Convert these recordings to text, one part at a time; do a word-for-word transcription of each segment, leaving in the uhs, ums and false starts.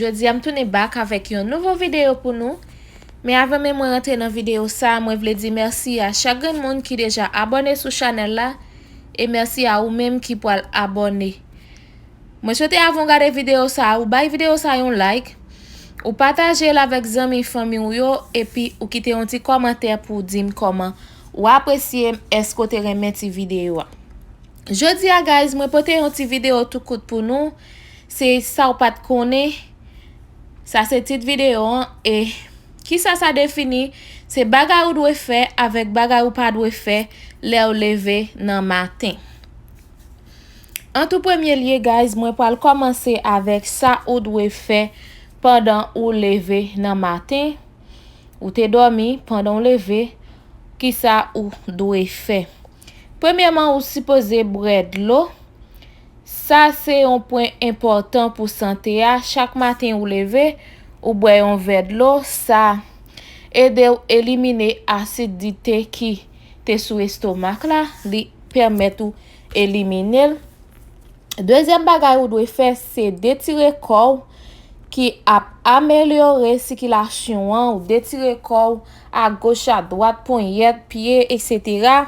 Jodi a m tounen back avèk yon nouvo videyo pou nou. Men avan menm mwen rantre nan videyo sa, mwen vle di mèsi a chak grenn moun ki deja abòne sou chanèl la, e mèsi a ou menm ki pral abòne. Mwen swete avan w gade videyo sa, ou bay videyo sa yon like, ou pataje l avèk zanmi fanmi w yo, epi ou kite yon ti kòmantè pou w di m kòman ou apresye m, èske w te renmen ti videyo a. Jodi a, guys, mwen pote yon ti videyo tou kout pou nou. Se sa w pa t konnen. Sa se tit videyo an. E kisa sa defini? Se bagay ou dwe fè avèk bagay ou pa dwe fè lè w leve nan maten. An tou premye lye, guys, mwen pral kòmanse avèk sa ou dwe fè pandan ou leve nan maten. Ou te dòmi, pandan w leve, kisa ou dwe fè? Premyèman, ou sipoze bwè dlo. Sa se yon pwen enpòtan pou sante a. Chak maten ou leve, ou bwè yon vè dlo. Sa ede w elimine asidite ki te sou estomak la. Li pèmèt ou elimine l. Dezyèm bagay ou dwe fè, se detire kò w, ki ap amelyore sikilasyon an. Ou detire kò w agoch, adwat, ponyèt, pye, etsetera.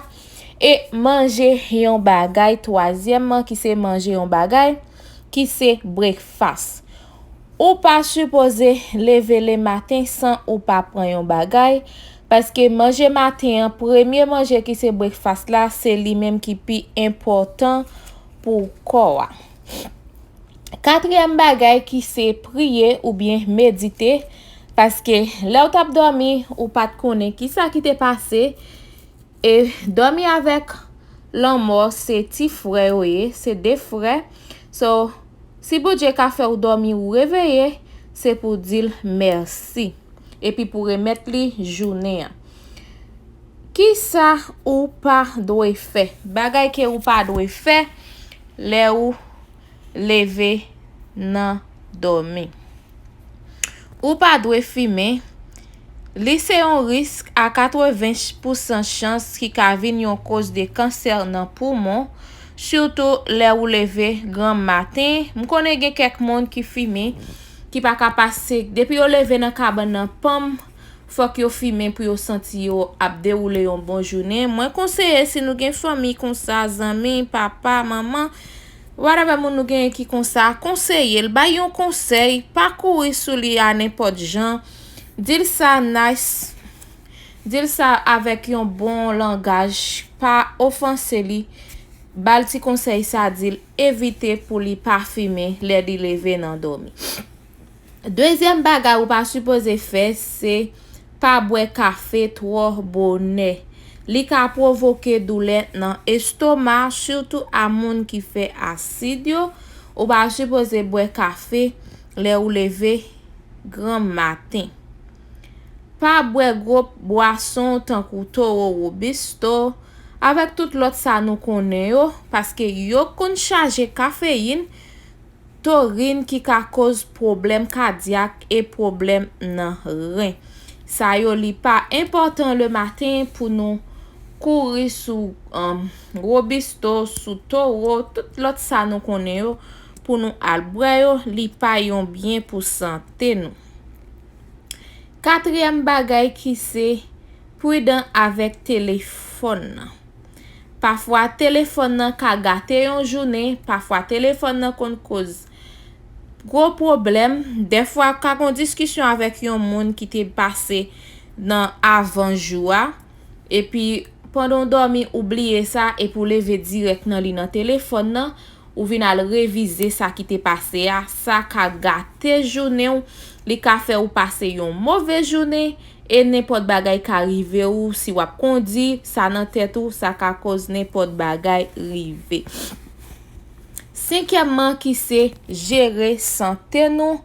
E manje yon bagay, twazyèmman, ki se manje yon bagay, ki se brekfas. Ou pa sipoze leve lematen san ou pa pran yon bagay, paske manje maten an, premye manje ki se brekfas la, se li menm ki pi enpòtan pou kò a. Katriyèm bagay ki se priye oubyen medite, paske lè w t ap dòmi, ou pa t konnen kisa ki te pase, e dòmi avèk lanmò se ti frè yo ye, se de frè. So, si Bondye ka fè w dòmi, ou reveye, se pou di l mèsi. Epi pou remèt li jounen an. Kisa ou pa dwe fè? Bagay ke ou pa dwe fè lè ou leve nan dòmi. Ou pa dwe fimen. Li se yon risk a katreven pousan chans ki ka vin yon koz de kansè nan poumon, sitou lè ou leve granm maten. M konnen gen kèk moun ki fimen, ki pa ka pase, depi yo leve nan kabann nan, panm, fòk yo fimen pou yo santi yo ap dewoule yon bon jounen. Mwen konseye, si nou gen fanmi konsa, zanmi, papa, manman, whatever moun nou genyen ki konsa, konseye l, bay yon konsèy, pa kouri sou li a nenpòt jan. Di l sa nice, di l sa avèk yon bon langaj, pa ofanse li, ba l ti konsèy sa, di l evite pou li pa fimen lè li leve nan dòmi. Dezyèm bagay ou pa sipoze fè, se pa bwè kafe twò bonè. Li ka pwovoke doulè nan estoma, sitou a moun ki fè asid yo. Ou pa sipoze bwè kafe lè ou leve granm maten. Pa bwè gwo bwason tankou Toro Robusto, avèk tout lòt sa nou konnen yo, paske yo konn chaje kafeyin, torin ki ka koz pwoblèm kadyak e pwoblèm nan ren. Sa yo li pa enpòtan lematen pou nou kouri sou, um, Robusto, sou Toro, tout lòt sa nou konnen yo, pou nou al bwè yo, li pa yon byen pou sante nou. Katriyèm bagay ki se pridan avèk telefòn nan. Pafwa, telefòn nan ka gate yon jounen, pafwa, telefòn nan konn koz gwo pwoblèm. Dèfwa, ka gon diskisyon avèk yon moun ki te pase nan avan jou a, epi pandan w dòmi, ou bliye sa, epi w leve dirèk nan li nan telefòn nan, ou vin al revize sa ki te pase a, sa ka gate jounen w, li ka fè ou pase yon move jounen, e nenpòt bagay ka rive ou, si w ap kondi, sa nan tèt ou, sa ka koz nenpòt bagay rive. Senkyèmman, ki se jere sante nou,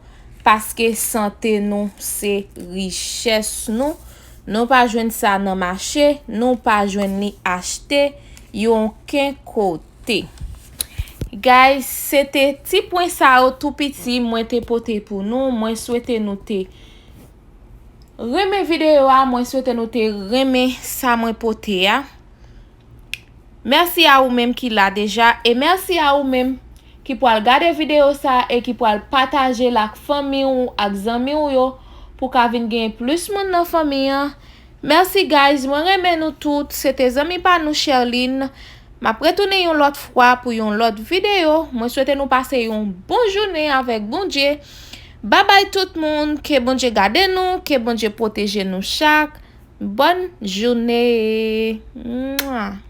paske sante nou se richès nou. Nou pa jwenn sa nan mache, nou pa jwenn li achte yon okenn kote. Guys, se te ti pwen sa yo tou piti mwen te pote pou nou. Mwen swete nou te Renmen videyo a, mwen swete nou te renmen sa mwen pote a. Mèsi a ou menm ki la deja, e mèsi a ou menm ki pral gade videyo sa e ki pral pataje l ak fanmi w, ak zanmi w yo, pou ka vin gen plis moun nan fanmi an. Mèsi guys, mwen renmen nou tout. Se te zanmi pa nou Sherline. M ap retounen yon lòt fwa pou yon lòt videyo. Mwen swete nou pase yon bon jounen avèk Bondye. Babay tout moun, ke Bondye gade nou, ke Bondye pwoteje nou chak. Bòn jounen. Mwa.